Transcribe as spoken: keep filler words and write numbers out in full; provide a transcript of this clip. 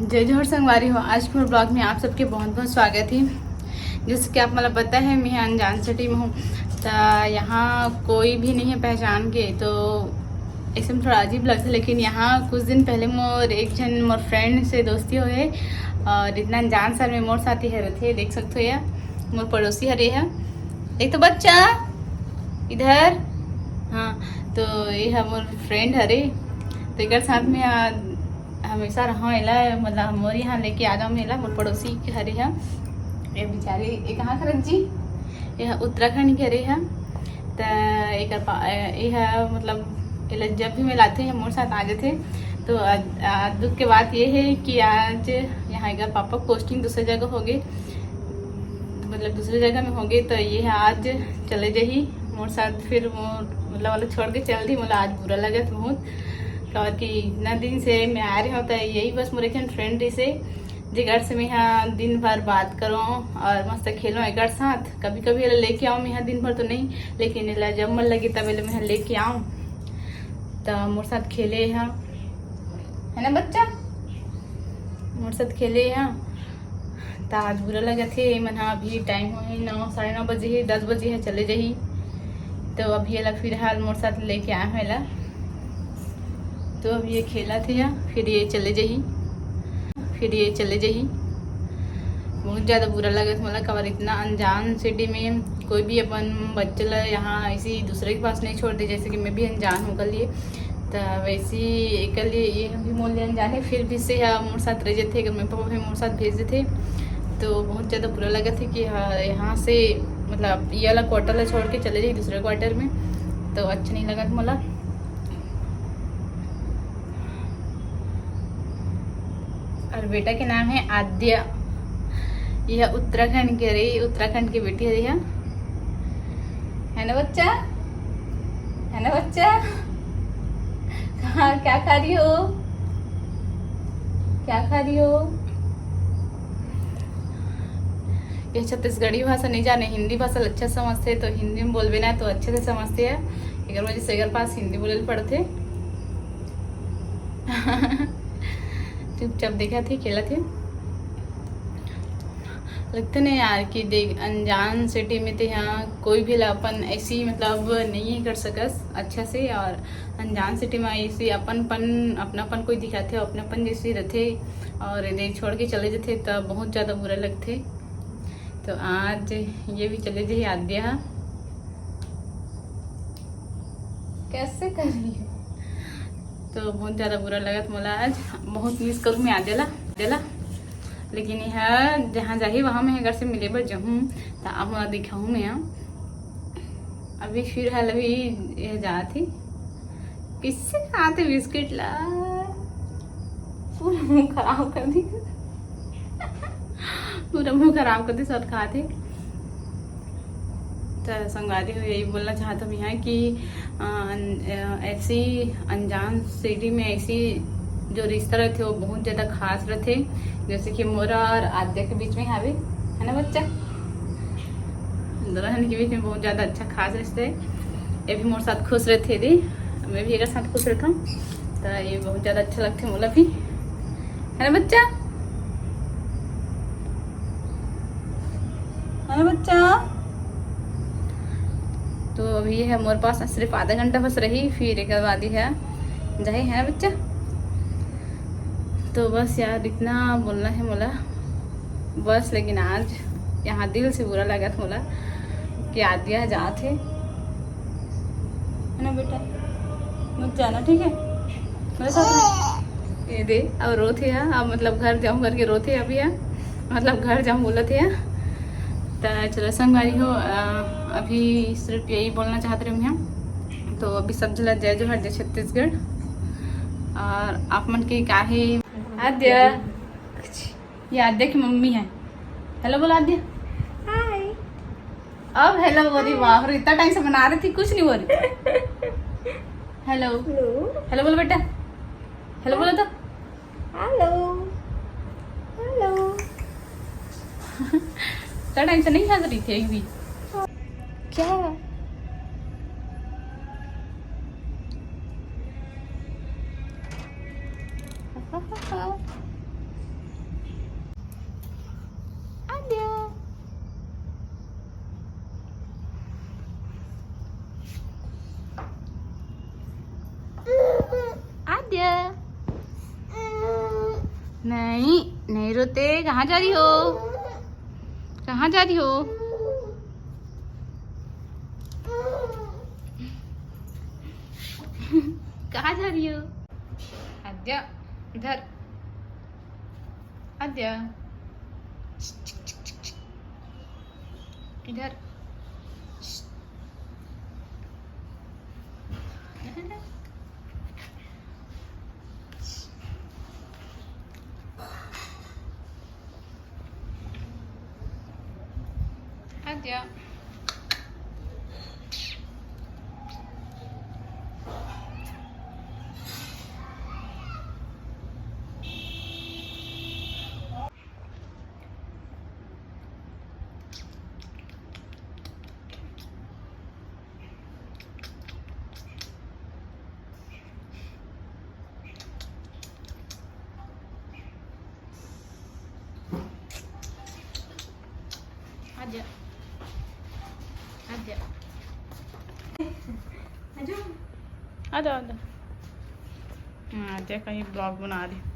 जय जोहार संगवारी हो, आज के मोर ब्लॉग में आप सबके बहुत बहुत स्वागत है। जैसे कि आप मतलब पता है, मैं अनजान सिटी में हूँ, तो यहाँ कोई भी नहीं है पहचान के, तो ऐसे में थोड़ा अजीब लगता है। लेकिन यहाँ कुछ दिन पहले मोर एक जन मोर फ्रेंड से दोस्ती होए, और इतना अनजान शहर में मोर साथी है रहते, देख सकते हो, या मोर पड़ोसी हरे है। देख तो बच्चा, इधर। हाँ, तो ये है मोर फ्रेंड हरे, तो एक साथ में आ, हमेशा रहा एला, मतलब मोर यहाँ लेके आ जाओ एला, मोर पड़ोसी के हरे है। ये बेचारे, ये कहाँ के रख जी? ये उत्तराखंड के हरे है। त एकर पा-, ये है, मतलब एला जब भी मिलाते हैं मोर साथ आ जाते। तो आज, आज दुख के बात ये है कि आज यहाँ एकर पापा पोस्टिंग दूसरे जगह हो गए, मतलब दूसरे जगह में हो गए, तो ये है आज चले जाही मोर साथ। फिर मोर मतलब वाला छोड़ के चल दी। मोला आज बुरा लगत बहुत, काबर कि इतना दिन से मैं आ रही हूँ, तो यही बस मोर एक फ्रेंड से, जेकर से मैं यहाँ दिन भर बात करूँ और मस्त खेलूँ एकर साथ। कभी कभी एला लेके आऊँ मैं यहाँ दिन भर तो नहीं, लेकिन एला जब मन लगे तब एला मैं यहाँ लेके आऊँ। त मोर साथ खेले यहाँ, है ना बच्चा? मोर साथ खेले यहाँ। त आज बुरा लगत हे, एमन ह अभी टाइम होही नौ, साढ़े नौ बजे ही, दस बजे है चले जाही। तो अभी एला फिलहाल मोर साथ लेके आए हूँ एला। तो अब ये खेलत हे या फिर ये चले जाही, फिर ये चले जाही। बहुत ज़्यादा बुरा लगत मोला, काबर इतना अनजान सिटी में कोई भी अपन बच्चे ला यहाँ ऐसे ही दूसरे के पास नहीं छोड़ दे। जैसे कि मैं भी अनजान हूँ ओकर लिए, त वैसे ही एकर लिए ये भी मोर लिए अनजान है, फिर भी से हा मोर साथ रह जाते, अगर मैं पापा भी मोर साथ भेज देते तो बहुत ज़्यादा बुरा लगत है कि हाँ, यहाँ से मतलब ये वाला क्वार्टर ला छोड़ के चले जाही दूसरे क्वार्टर में, तो अच्छा नहीं लगत मोला। और बेटा के नाम है आद्या। यह उत्तराखंड के रही, उत्तराखंड की बेटी है यह, है ना बच्चा? है ना बच्चा? कहाँ, क्या खा रही हो? क्या खा रही हो? ये छत्तीसगढ़ी भाषा नहीं जाने, हिंदी भाषा अच्छा समझते, तो हिंदी में बोलबे ना तो अच्छे से समझते हैं। एकर वजह से एकर पास हिंदी बोले पड़ते। चुपचाप देखा थे, खेला थे। लगते नहीं यार कि देख, अनजान सिटी में तो यहाँ कोई भी ला अपन ऐसी मतलब नहीं कर सकस अच्छा से। और अनजान सिटी में ऐसी अपनपन, अपनापन कोई दिखाते हो, अपनापन जैसे रहते और यदि छोड़ के चले जाते तो बहुत ज़्यादा बुरा लगते। तो आज ये भी चले जाही आद्या। कैसे करी? तो बहुत ज़्यादा बुरा लगत मोला आज, बहुत मिस करूँ मैं आद्या ला, आद्या ला। लेकिन यह जहाँ जाही वहाँ मैं अगर से मिले बर जाहूँ तो आप मोला दिखाऊँ मैं। अभी फिलहाल अभी यह जात ही, किससे खाते बिस्किट ला, पूरा मुंह खराब कर दी। पूरा मुंह खराब कर दी, सब खाते। तो संगवारी हो, यही बोलना चाहता हूँ यहाँ कि अ, अन-, अ, ऐसी अनजान सिटी में ऐसी जो रिश्ता रहते वो बहुत ज़्यादा खास रहते, जैसे कि मोरा और आद्या के बीच में हावे, है ना बच्चा? दोनों के बीच में बहुत ज़्यादा अच्छा खास रिश्ता है। ये भी मोर साथ खुश रहते दी, मैं भी एक साथ खुश रहता हूँ। तो ये बहुत ज़्यादा अच्छा लगते मोला भी, है ना बच्चा? है ना बच्चा? तो अभी ये है मोर पास सिर्फ आधा घंटा बस रही, फिर एक बाद ही है जाए, है ना बच्चा? तो बस यार, इतना बोलना है मोला बस। लेकिन आज यहाँ दिल से बुरा लगा था मोला कि आद्या जात है, है ना बेटा? मत जाना, ठीक है? मेरे साथ रहो। ये दे, अब रोत है, अब मतलब घर जाऊँ करके रोत है अभी, है मतलब घर जाऊँ बोलत है। तो चलो संगवारी हो, अ, अभी सिर्फ यही बोलना चाहते रहे हम। तो अभी सब जला जय जोहार, जय छत्तीसगढ़। और आप मन के का है आद्या? ये आद्या की मम्मी है। हेलो बोला आद्या। हाय। अब हेलो बोली, बाप रे, इतना टाइम से बना रही थी, कुछ नहीं बोली। हेलो। हेलो। हेलो बोलो बेटा। हेलो बोलो तो। हेलो। हेलो। इतना टाइम से नहीं हंस रही थी एक भी। क्या? नहीं, नहीं रोते। कहाँ जा रही हो? कहाँ जा रही हो? कहाँ जा रही हो? आद्या, इधर। आद्या, इधर। आद्या। आजा, आजा। आजा, आजा। हाँ, देखो, ये vlog बना रही।